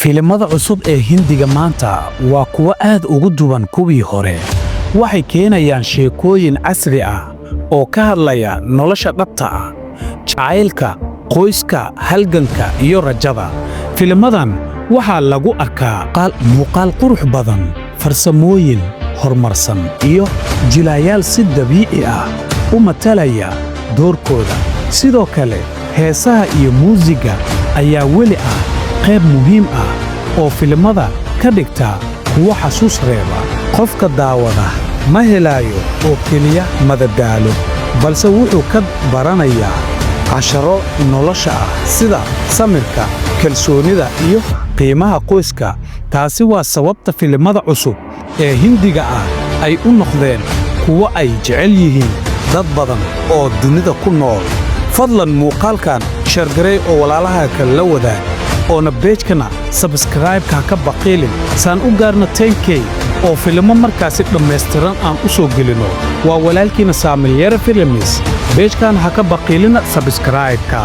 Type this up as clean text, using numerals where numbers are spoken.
Filimada cusub ee Hindiga maanta waa kuwo aad ugu duwan kuwii hore. Waxay keenayaan sheekooyin casri ah oo ka hadlaya nolosha dhabta ah, jacaylka, qoyska, halganka iyo rajada. Filimadan waxaa lagu arkaa muuqaal qurux badan, farsamooyin horumarsan iyo jilayaal si dabiici ah u matalaya doorkooda. Sidoo kale, heesaha iyo muusigga ayaa weli ah qayb muhiim ah oo filimada ka dhigta kuwo xasuus reeba. Qofka daawada ma helayo oo keliya madadaalo, balse wuxuu ka baranayaa casharro nolosha ah sida samirka, kalsoonida iyo qiimaha qoyska. Taasi waa sababta filimada cusub ee Hindiga ah ay u noqdeen kuwo ay jecel yihiin dad badan oo dunida ku nool. Fadlan muuqaalkan share garey oo walaalaha kale la wadaag, oona page-kana subscribe-ka ha ka baqiilin, saan u gaarno 10K oo filimo markaasi dhammaystiran aan u soo gelino. Waa walaalkiina Saamilyare Films. Page-kan ha ka baqiilina subscribe-ka.